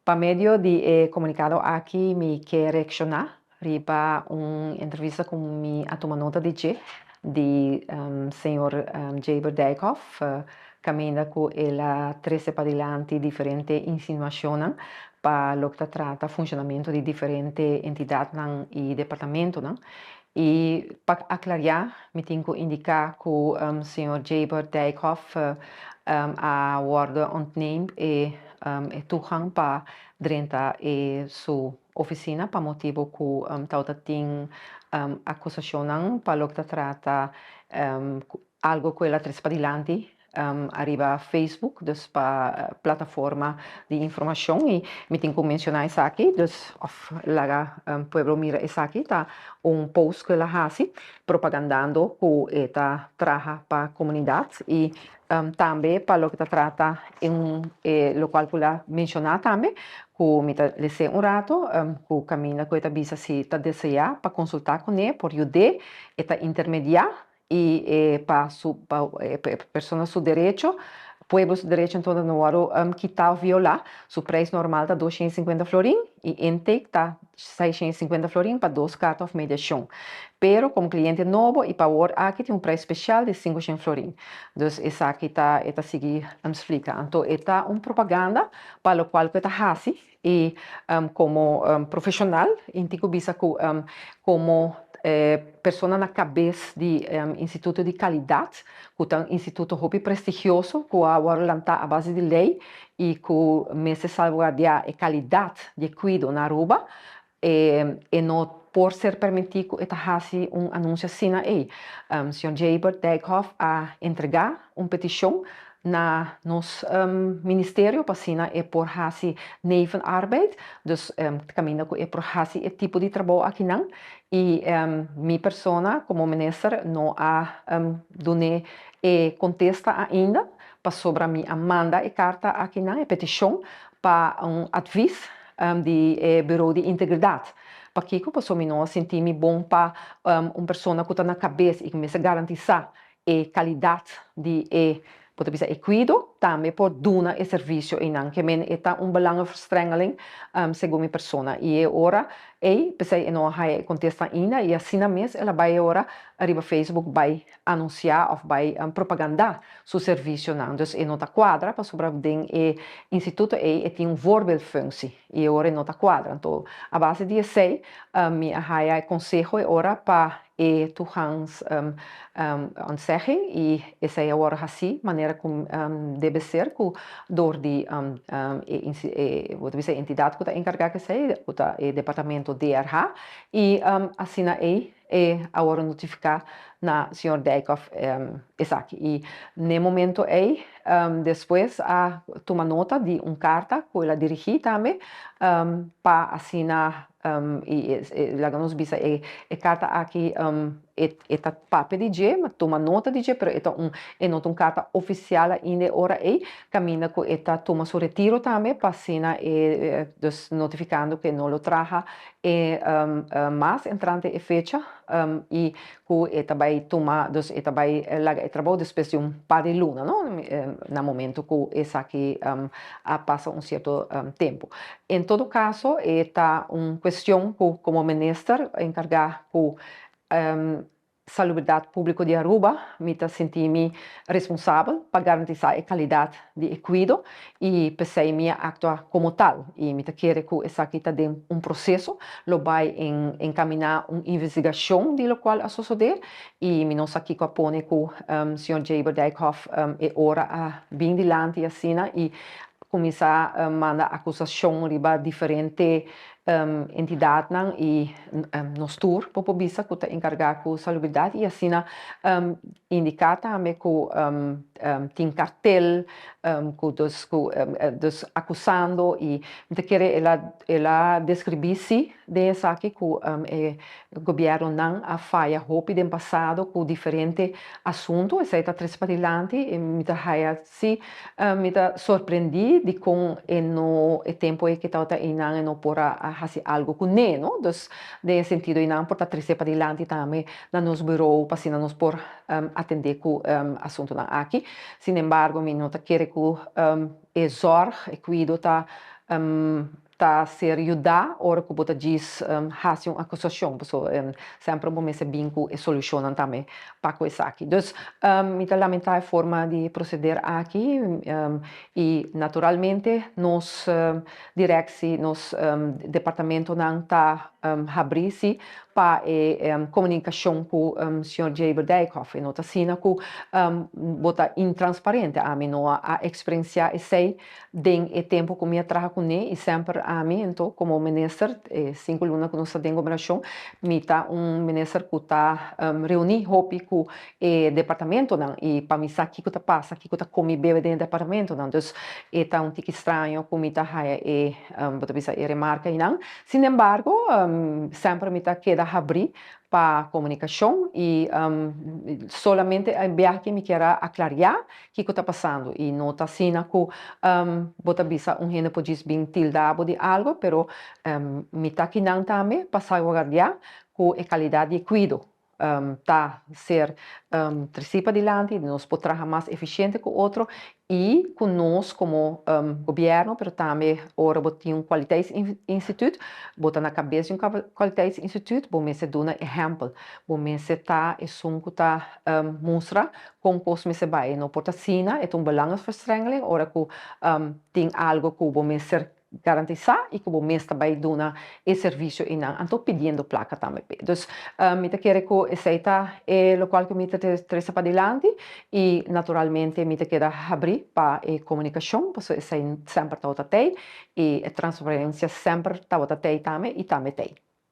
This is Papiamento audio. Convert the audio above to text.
Pa medio di e komunikado aki mi ke reakshoná riba un entrevista ku mi a tuma nota di dje di señor Jaber Dijkhoff kaminda ku el a trese padilanti diferente insinuashonnan pa loke ta trata funshonamentu di diferente entidatnan i departamentonan. I pa aklariá mi tin ku indiká ku señor Jaber Dijkhoff a wòrdu ontneem e e toegang pa drenta e su ofisina pa motibu ku tabata tin akusashonnan pa loke ta trata algu ku el a trese padilanti ariba Facebook, dus pa plataforma di informashon i mi tin ku menshoná esaki, dus òf laga pueblo mira esaki ta un post ku el a hasi propagandando ku e ta traha pa komunidat i tambe pa loke ta trata e lokual ku el a menshoná tambe ku mi ta les'é un rato ku kaminda ku e ta bisa si ta deseá pa konsultá kuné por yud'é e ta intermediá i e pa su pa e persona su derecho, pueblo su derecho entonces no wòrdu kitá òf violá. Su preis normal ta 250 florin i intake ta 650 florin pa dos karta òf mediashon. Pero komo kliente nobo i pa awor aki tin un preis spesial di 500 florin. Dus esaki ta e ta sigui splika. Anto e ta un propaganda pa lokual ku e ta hasi i komo profeshonal i tin ku bisa ku komo persona na kabes di Instituto di Kalidat ku ta un instituto hopi prestigioso ku a wòrdu lantá a base di lei i ku mester salvaguardiá e kalidat di e kuido na Aruba e no por ser permití ku e ta hasi un anunsio asina ei. Señor Jaybert Dijkhoff a entregá un petishon na nos ministerio pa asina e por hasi nevenarbeid, dus kaminda ku e por hasi e tipo di trabou akinan i mi persona komo minister no a dun'é e kontesta ainda pasobra mi a manda e karta akinan, e petishon pa un advis di e Bureau di Integridat. Pakiko? Pasobra mi no a sinti mi bon pa un persona ku ta na kabes i ku mester garantisá e kalidat di e, bo ta bisa e kuido, tambe por duna e servisio einan. Ke men e ta un belangenverstrengeling segun mi persona. I e ora ei, p'esei e no a haya e kontesta ainda i asina mes el a bai e ora riba Facebook bai anunsiá òf bai propagandá su servisionan. Dus e no ta kuadra pasobra den e instituto ei e tin un voorbeeldfunctie i e ora e no ta kuadra. Anto a base di esei mi a haya e konseho e ora pa e toegangs ontzegging i esei a wòrdu hasí manera ku debe ser ku dor di e bo ta bisa e entidat ku ta enkargá ku esei ku ta e departamento DRH i asina ei e a wòrdu notifiká na señor Dijkhoff esaki i n'e momento ei despues a tuma nota di un karta ku el a dirigí tambe pa asina I laga nos bisa e e karta aki e e ta papia di dje, ma tuma nota di dje, pero e ta un e no ta un karta ofisial ainda e ora ei, kaminda ku e ta tuma su retiro tambe pa asina e dus notifikando ku e no lo traha e mas entrante e fecha i ku e ta bai tuma, dus e ta bai laga e trabou despues di un par di luna, no, na momento ku esaki a pasa un sierto tempu. En todo kaso e ta un kuestion ku komo minister enkargá ku salubridat públiko di Aruba mi ta sinti mi responsabel pa garantisá e kalidat di e kuido i p'esei mi a aktua komo tal i mi ta kere ku esaki ta den un proseso, lo bai enkaminá un investigashon di lokual a sosodé i mi no sa kiko a pone ku señor Jaber Dijkhoff e ora a bin dilanti asina i kuminsá manda akusashon riba diferente entidatnan i nos tur por por bisa ku ta enkargá ku salubridat i asina indiká tambe ku tin kartel ku dus ku dus akusando i mi ta kere el a el a deskribí si den esaki ku e gobièrnunan a faya hopi den pasado ku diferente asuntu esei ta trese padilanti i mi ta haya Sí, mi ta sorprendí dikon e no e tempu ei ke tabata einan e no por a hasi algu kuné, no? Dus den e sentido einan por ta tresé padilanti tambe na nos buró pa asina nos por atendé ku asuntunan aki. Sinembargo mi no ta kere ku e zòrg, e kuido ta. Ta ser yuda ora ku bo ta djis hasi un akusashon, paso semper bo mester bin ku e solushonnan tambe pa ku esaki. Dus mi ta lamentá e forma di proseder aki i naturalmente nos direksi, nos departamentonan ta habrí si pa e komunikashon ku señor Jaber Dijkhoff. E no ta asina ku bo ta intransparente, ami no a eksperensiá esei den e tempu ku mi a traha kuné i semper ami anto komo minister e sinku luna ku nos ta den gobernashon mi ta un minister ku ta reuní hopi ku e departamentonan i pa mi sa kiko ta pasa kiko ta komi bebe den e departamentonan dus e ta un tiki straño ku mi ta haya e bo ta bisa e remarka einan sinembargo semper mi ta keda habrí pa komunikashon i solamente e biaha aki mi kier a aklariá Kiko ta pasando? I no ta asina ku bo ta bisa un hende por djis bin tilda bo di algo, pero mi ta kinan tambe pa salvaguardiá ku e kalidat di e kuido ta ser tresí padilanti, nos por traha mas efisiente ku otro i ku nos komo gobièrnu, pero tambe ora bo tin un kwaliteitsinstituut, bo ta na kabes di un kwaliteitsinstituut, bo mester duna ehèmpel, bo mester ta esun ku ta mustra Kon kos mester bai? E no por ta asina, e ta un belangenverstrengeling ora ku tin algo ku bo mester garantisá i ku bo mes ta bai duna e servisio einan, anto pidiendo plaka tambe p'e. Dus mi ta kere ku esei ta e lokual ku mi ta trese padilanti i naturalmente mi ta keda habrí pa e komunikashon pasobra esei semper tabata tei i e transparensia semper tabata tei tambe i tambe tei.